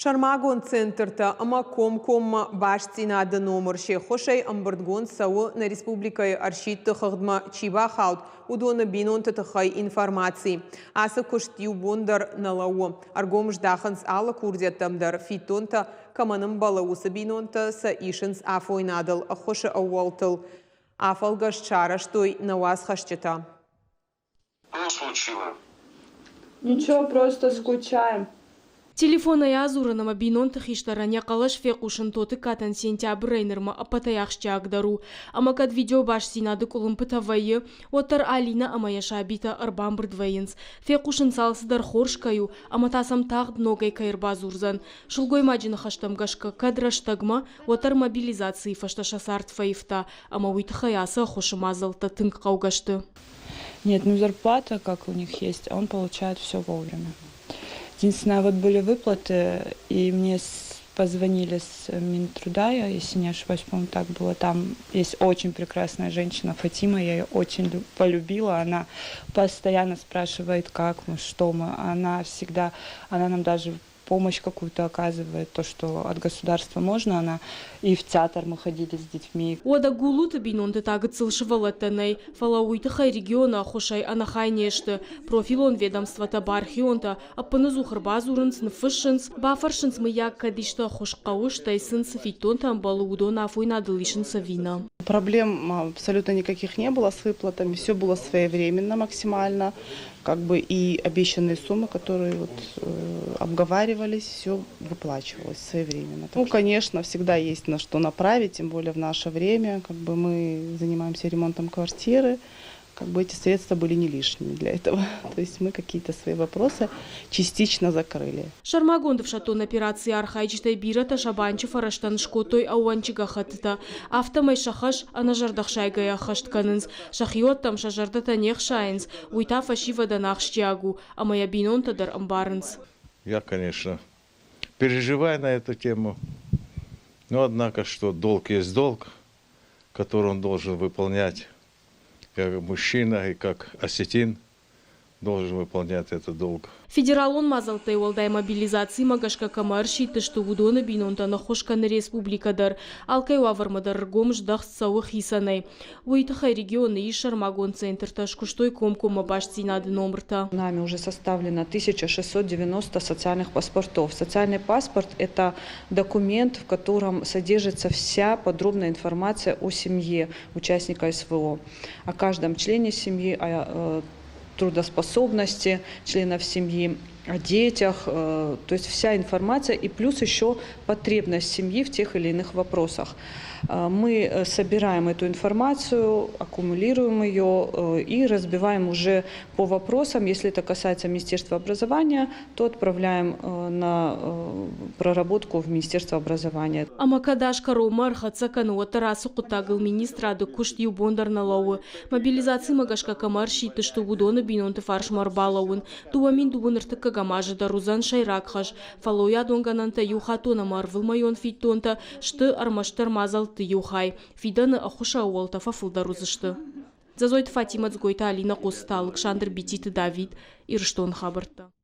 Сӕрмагонд центртӕ ӕмӕ комкоммӕ бастдзинады номыр се ххуысӕй ӕмбырдгонд цӕуы нӕ республикӕйы ӕрсидты хыгъдмӕ чи бахауд, уыдоны бинонты тыххӕй информаци. Ацы куыст иу бон дӕр нӕ лӕууы. Ӕргом здахынц алы курдиӕттӕм дӕр, фиддонтӕ кӕмӕн ӕмбӕлы, уыцы бинонтӕ сӕ исынц афойнадыл. Ӕххуысы ӕууӕлтыл афӕлгӕст сарӕзтой нӕ уацхӕсджытӕ. Что случилось? Ничего, просто скучаем. Телефонӕй адзурын ӕмӕ бинонты хистӕрӕн йӕ хъӕлӕс фехъусын Тотыккатӕн сентябрӕй нырмӕ ӕппӕтӕй ахсджиагдӕр у. Ӕмӕ кӕд видеобастдзинады къуылымпытӕ вӕййы, уӕддӕр Алинӕ ӕмӕ йӕ сабитӕ ӕрбамбырд вӕййынц. Фехъусынц алцыдӕр хорз кӕй у ӕмӕ та сӕм тагъд ногӕй кӕй ӕрбадзурдзӕн. Сылгоймаджы ныхӕстӕм гӕсгӕ, кӕд рӕстӕгмӕ, уӕддӕр мобилизацийы фӕстӕ сӕ цард фӕивта, ӕмӕ уый тыххӕй ацы ӕххуысы мадзӕлттӕ тынг хъӕугӕ сты. Нет, ну зарплата, как у них есть, он получает все вовремя. Единственное, вот были выплаты, и мне позвонили с Минтруда, я, если не ошибаюсь, по-моему, так было. Там есть очень прекрасная женщина Фатима, я ее очень полюбила. Она постоянно спрашивает, как мы, что мы. Она всегда, она нам даже помощь какую-то оказывает, то, что от государства можно, она и в театр мы ходили с детьми. Уӕдӕ Гулуты бинонты та гыццыл сывӕллӕттӕ нӕй, фӕлӕ уый тыххӕй регионы ӕххуысӕй ӕнӕхай не сты. Профилон ведомствотӕ, бархионтӕ ӕппыныдзух ӕрбадзурынц, ныффыссынц, бафӕрсынц, мыййаг, кӕд исты ӕххуыс хъӕуы, стӕй сын цы фиддонтӕ ӕмбӕлы, уыдон афойнадыл исынц ӕви нӕ. Проблем абсолютно никаких не было с выплатами, все было своевременно максимально как бы и обещанные суммы, которые вот обговаривались, все выплачивалось своевременно. Ну, конечно, всегда есть на что направить, тем более в наше время, как бы мы занимаемся ремонтом квартиры, как бы эти средства были не лишними для этого. То есть мы какие-то свои вопросы частично закрыли. Сӕрмагонд ӕфсӕддон операцийы архайджытӕй бирӕтӕ сӕ банчы фӕрӕзтӕн скодтой ӕууӕнчы гӕххӕттытӕ. Афтӕмӕй сӕ хӕс ӕнӕзӕрдӕхсайгӕйӕ ӕххӕст кӕнынц, сӕхиуӕттӕм сӕ зӕрдӕтӕ не хсайынц, уый та фӕсивӕдӕн ахсджиаг у, ӕмӕ йӕ бинонтӕ дӕр ӕмбарынц. Я, конечно, переживаю на эту тему, но однако, что долг есть долг, который он должен выполнять как мужчина и как осетин должен выполнять этот долг. Федералон мадзӕлттӕй уӕлдай мобилизацимӕ гӕсгӕ кӕмӕ ӕрсидтысты, уыдоны бинонтӕн ӕххуыс кӕны республикӕ дӕр. Алкӕй уавӕрмӕ дӕр ӕргом здӕхт цӕуы хицӕнӕй. Уый тыххӕй регионы ис сӕрмагонд центртӕ, скуыстой комкоммӕ бастдзинады номыртӕ. Нами уже составлено 1690 социальных паспортов. Социальный паспорт – это документ, в котором содержится вся подробная информация о семье участника СВО, о каждом члене семьи, о трудоспособности членов семьи, о детях, то есть вся информация и плюс еще потребность семьи в тех или иных вопросах. Мы собираем эту информацию, аккумулируем ее и разбиваем уже по вопросам. Если это касается Министерства образования, то отправляем на проработку в Министерство образования. Ӕмӕ кӕд аз кӕронмӕ ӕрхӕццӕ кӕны, уӕддӕр ацы хъуыддагыл министрады куыст иу бон дӕр нӕ лӕууы. Мобилизацимӕ гӕсгӕ кӕмӕ ӕрсидтысты, уыдоны бинонты фарсмӕ ӕрбалӕууын 2002 ӕртыккӕгӕм азы дӕр уыдзӕн сӕйраг хӕс. Фӕллойадон гӕнӕнтӕ иухаттон ӕмӕ ӕрвылмӕйон фиддонтӕ сты ӕрмӕстдӕр мадзӕлтты иу хай. Фидӕны ӕххуысы ӕууӕлтӕ фӕфылдӕр уыдзысты. Дзӕзойты Фатимӕ, Дзгойты Алинӕ, Хъоцыты Алыксандр, Бититы Давид, Ирыстоны хабӕрттӕ.